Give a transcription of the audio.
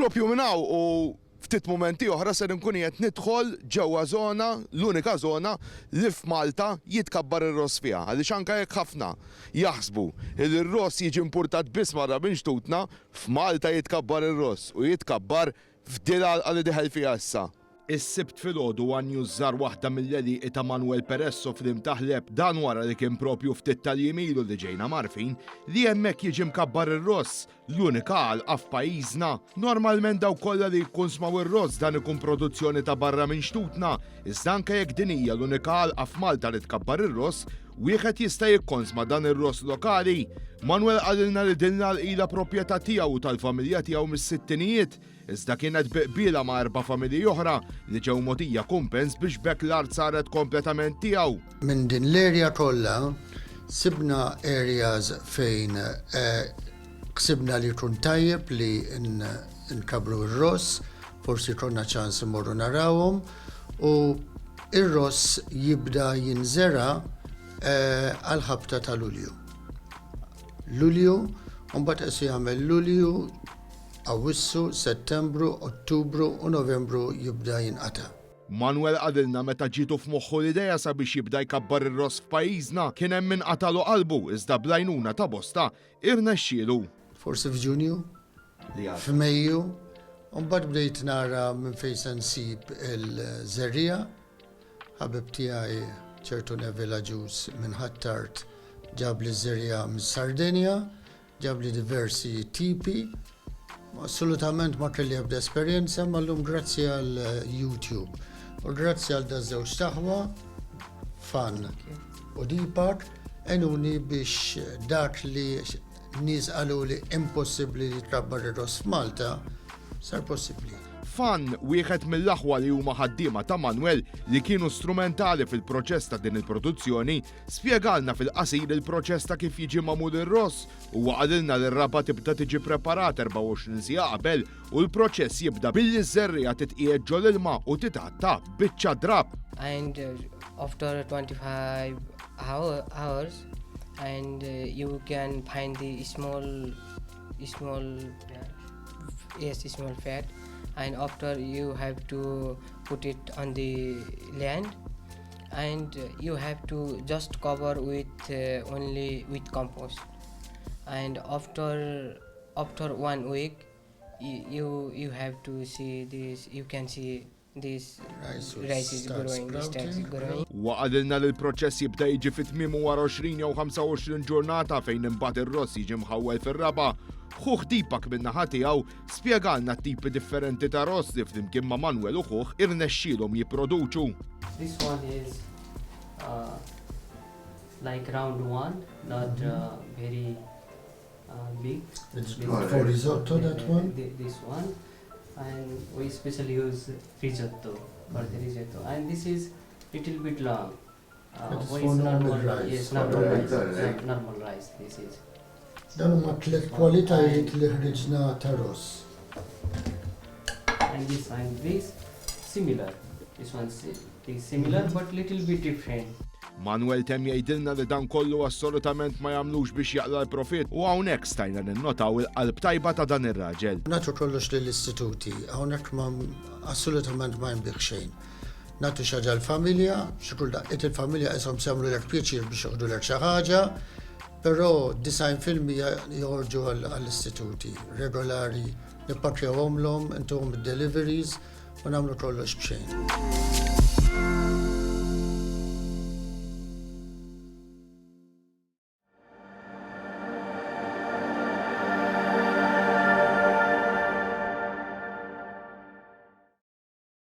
Propju minn hawn u ftit mumenti oħra ser inkun qiegħed nidħol ġewwa żona, l-unika żona li f'Malta jitkabbar ir-ross fiha. Għaliex anke jekk ħafna jaħsbu li r-ross jiġi impurtat biss barra minn xtutna, f'Malta jitkabbar ir-ross u jitkabbar f'din l-għalqa li dieħel fiha issa. Is-Sibt filgħodu one News żar waħda mill-għelieqi ta' Manuel Peresso fl-Imtaħleb. Dan wara li kien propju ftit tal-jiem ilu li ġejna mgħarrfin li hemmhekk jiġi mkabbar ir-ross, l-unika għalqa f'pajjiżna. Normalment dawk kollha li jikkunsmaw ir-ross dan ikun produzzjoni ta' barra minn xtutna, iżda anke jekk din hija l-unika għalqa f'Malta li tkabbar ir-ross, wieħed jista' jikkonsma dan ir-ross lokali. Manuel qalilna li din l-għalqa ilha proprjetà tiegħu u tal-familja tiegħu mis-sittinijiet. Iżda kienet bi qbiela ma' erba' familji oħra li ġew mogħtija kumpens biex b'hekk l-art saret kompletament tiegħu. Minn din l-area kollha sibna areas fejn ħsibna li jkun tajjeb li nkabbru r-ross, forsi jkollna ċans immorru narawhom u r-ross jibda jinżera' għall-ħabta ta' Lulju. Lulju, u mbagħad qed jagħmel Lulju, Awwissu, Settembru, Ottubru u Novembru jibda jinqata'. Manuel qalilna meta ġietu f'moħħu l-idea sabiex jibda jkabbar ir-ross f'pajjiżna kien hemm min qatagħlu qalbu iżda bl-għajnuna ta' bosta irnexxielu. Forsi f'Ġunju, f'Mejju, u mbagħad bdejt nara minn fejn se nsib il-żerriegħa. Ħabib tiegħi ċertu Neville Agius minn Ħ'Attard ġabli ż-żerriegħa mis-Sardenja. Ġabli diversi tipi. Assolutament ma kelli ebda esperjenza, ma llum grazzi għal YouTube u grazzi għal da żewġ taħwa, Fan u Deepak, għenuni biex dak li nies qaluli impossibbli li trabbar ir-ross f'Malta sar possibbli. Fan, wieħed mill-aħwa li huma ħaddiema ta' Manuel li kienu strumentali fil-proċess ta' din il-produzzjoni, Spjegalna fil-qasir il-proċess ta' kif jiġi magħmul ir-ross. Huwa qalilna li r-raba' tibda tiġi preparata 24 siegħa qabel u l-proċess jibda billi ż-żerriegħa titqiegħed ġol-ilma u titgħatta b'biċċa drapp. And after 25 hours and you can find the small small yes small fat and after you have to put it on the land and you have to just cover with uh, only with compost and after after one week you you, you have to see this you can see this rice is growing, starts growing. Huwa qalilna li l-proċess jibda jiġi fi tmiemu wara 20 jew 25 ġurnata fejn imbagħad ir-ross jiġi mħawwel fir-raba'. Ħuh Deepak min-naħa tiegħu Spjegalna t-tipi differenti ta' ross li flimkien ma' Manuel u ħuh irnexxielhom jipproduċu. This one is uh, like round one, not uh, very uh, big. It's good for risotto, that one? This one. And we especially use risotto for the risotto. And this is little bit long. Uh, It's for normal rice. Yes, normal rice. Normal rice, this is. Dan huma tliet kwalitajiet li ħriġna ta' ross. And this and this similar. This one is similar but little bit different. Manuel temm jgħidilna li dan kollu assolutament ma jagħmlux biex jaqla' l-profitt u hawnhekk stajna ninnotaw il-qalb tajba ta' dan ir-raġel. Nagħtu kollox lill-istituti, hawnhekk ma assolutament ma nbigħ xejn. Nagħtu xi ħaġa l-familja, xi kull daqqiet il-familja qishom se jagħmlulek pjaċir biex joħdulek xi ħaġa, però 90% joħorġu għall-istituti regolari, nippakkjawhomlhom, intuhom id-deliveries u nagħmlu kollox b'xejn.